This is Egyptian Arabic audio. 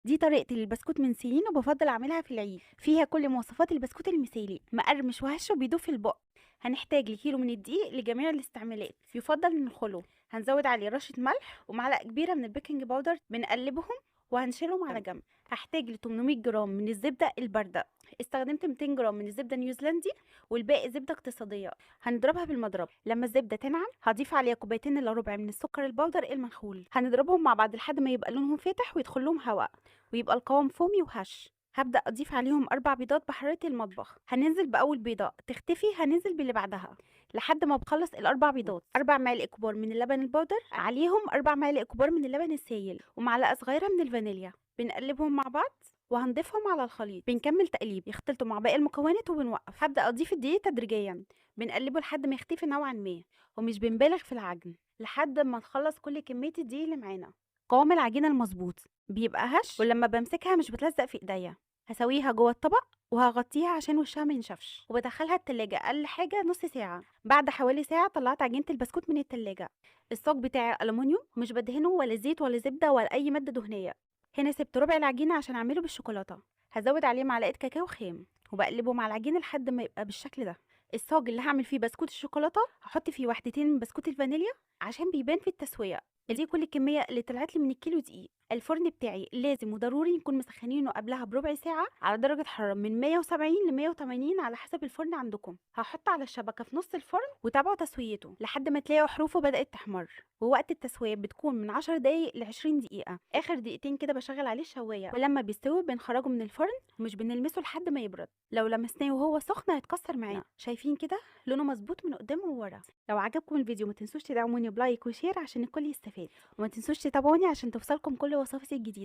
دي طريقتي للبسكوت من سنين وبفضل اعملها في العيد. فيها كل مواصفات البسكوت المثالي، مقرمش وهش وبيدوب في البق. هنحتاج لكيلو من الدقيق لجميع الاستعمالات، يفضل ننخله. هنزود عليه رشة ملح ومعلقة كبيرة من ال baking powder، بنقلبهم وهنشيلهم على جنب. هحتاج ل 800 جرام من الزبدة الباردة، استخدمت 200 جرام من الزبدة النيوزيلندي والباقي زبدة اقتصادية. هنضربها بالمضرب، لما الزبدة تنعم هضيف عليها كوبايتين الا ربع من السكر البودر المنخول. هنضربهم مع بعض لحد ما يبقى لونهم فاتح ويدخل لهم هواء ويبقى القوام foamy وهش. هبدأ أضيف عليهم 4 بيضات بحرارة المطبخ. هننزل بأول بيضة تختفي هننزل باللي بعدها لحد ما بخلص ال4 بيضات. 4 معالق كبار من اللبن البودر، عليهم 4 معالق كبار من اللبن السائل ومعلقة صغيرة من الفانيليا. بنقلبهم مع بعض وهنضيفهم على الخليط. بنكمل تقليب، يختلطوا مع باقي المكونات وبنوقف. هبدأ أضيف الدقيق تدريجيا، بنقلبه لحد ما يختفي نوعا ما ومش بنبالغ في العجن لحد ما نخلص كل كمية الدقيق اللي معانا. قوام العجينة المظبوط بيبقى هش، ولما بمسكها مش بتلزق في ايديا. هسويها جوه الطبق وهغطيها عشان وشها ما ينشفش، وبدخلها التلاجة اقل حاجة نص ساعة. بعد حوالي ساعة طلعت عجينة البسكوت من التلاجة. الصاج بتاعي الومنيوم، مش بدهنه ولا زيت ولا زبدة ولا اي مادة دهنية. هنا سبت ربع العجينة عشان اعمله بالشوكولاتة. هزود عليه معلقة كاكاو خام وبقلبه مع العجينة لحد ما يبقى بالشكل ده. الصاج اللي هعمل فيه بسكوت الشوكولاتة هحط فيه 2 من بسكوت الفانيليا عشان بيبان في التسوية. دي كل الكمية اللي طلعت لي من الكيلو دقيق. الفرن بتاعي لازم وضروري نكون مسخنينه قبلها بربع ساعة على درجة حرارة من 170 ل 180 على حسب الفرن عندكم. هحط على الشبكة في نص الفرن وتابعوا تسويته لحد ما تلاقوا حروفه بدأت تحمر. ووقت التسوية بتكون من 10 دقايق ل 20 دقيقة. آخر دقيقتين كده بشغل عليه الشواية، ولما بيستوي بنخرجه من الفرن ومش بنلمسه لحد ما يبرد. لو لمسناه وهو سخن هيتكسر معانا. شايفين كده لونه مظبوط من قدام وورا. لو عجبكم الفيديو ما تنسوش تدعموني ب like و share عشان الكل يستفاد، وما تنسوش تتابعوني عشان توصلكم كل وصفاتي الجديدة.